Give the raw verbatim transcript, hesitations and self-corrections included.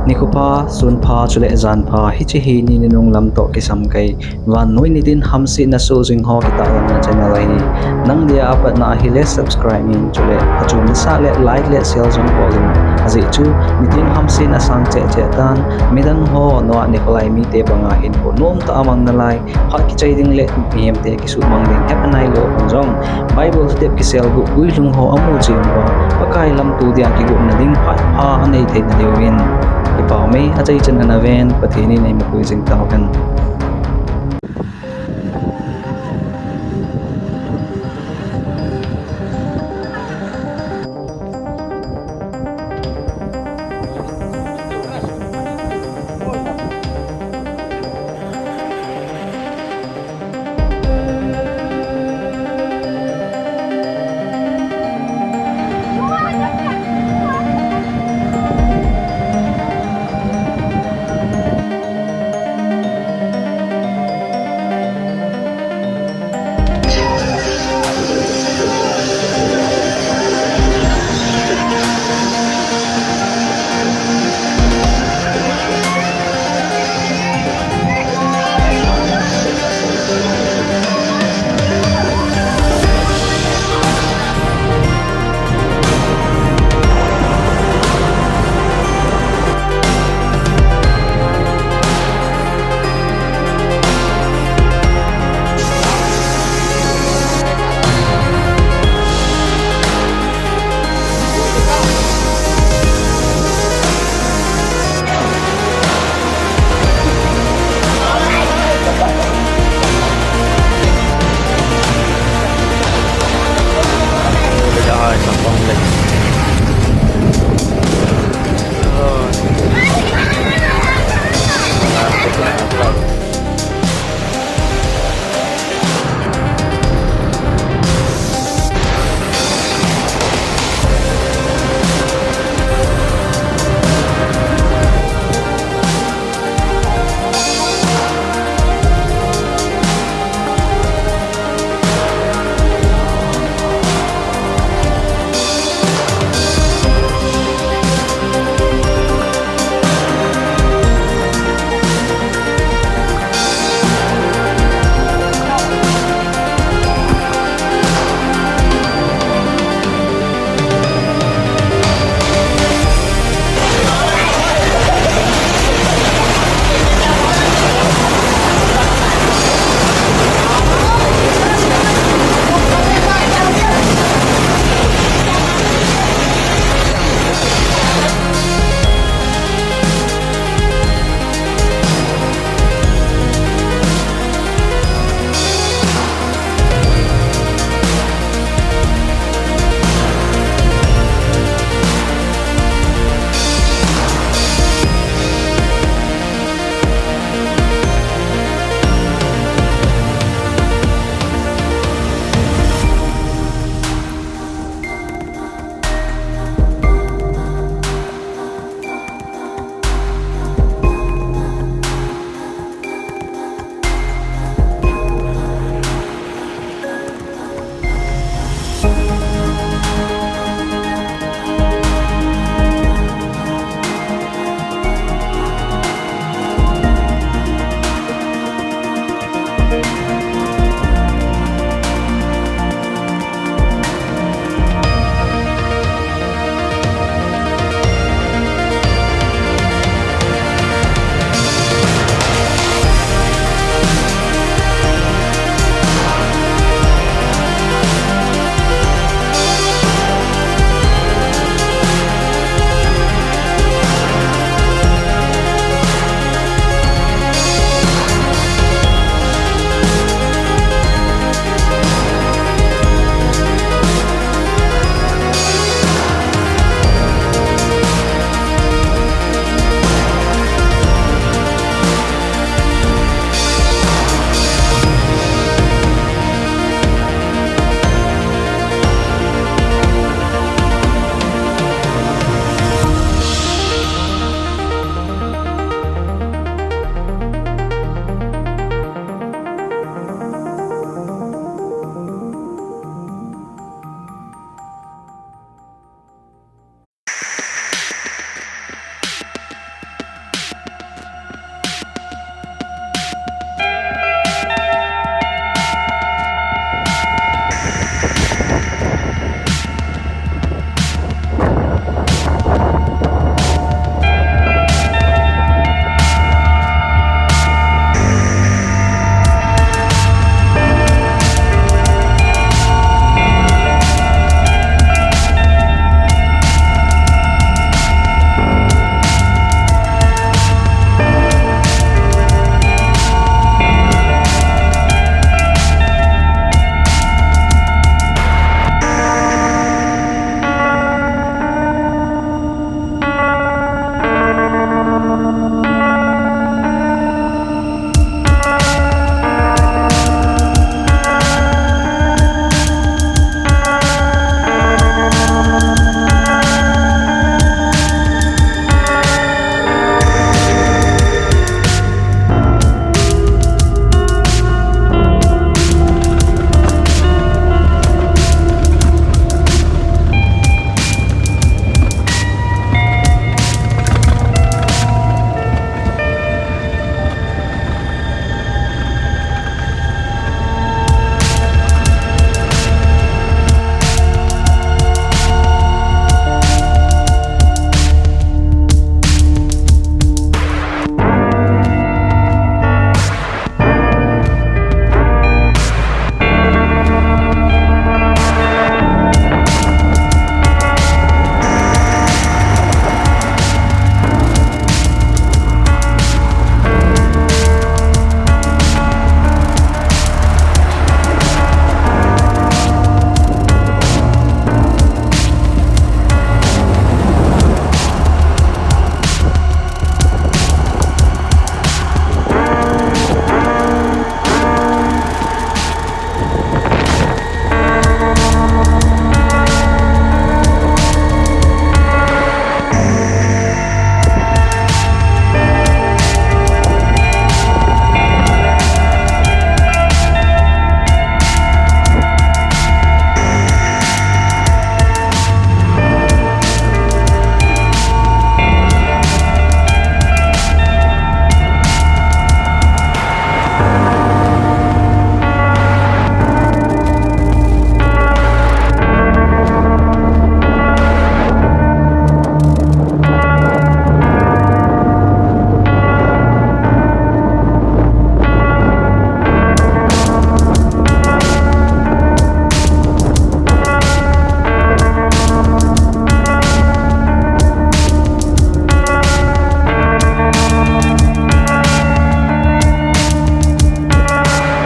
Nikho pha, sun pha, chule jan pha, hiche hi ni nunung lam toh kisam kei, vannoi nitin hamsetna soh jing ho kitahlanna channel ahi. Nang dia apatna ahile subscribe in, chule achom nasah le like le share jong bol in. Ajeh chu nitin hamsetna sang cheh cheh tan, midang ho noah nikho lai mite banga hinkho nomtah a mang nalai, phat kichai ding le mihemte kisuhmang ding hepha nailou hon jong, Bible step kiselguh guilhung ho amu cheh uva, Pakai lamto dia kigotna ding phat pha anei theina diuvin, kipah mei achaichan ana ven, Pathen in eimapui jing tauhen.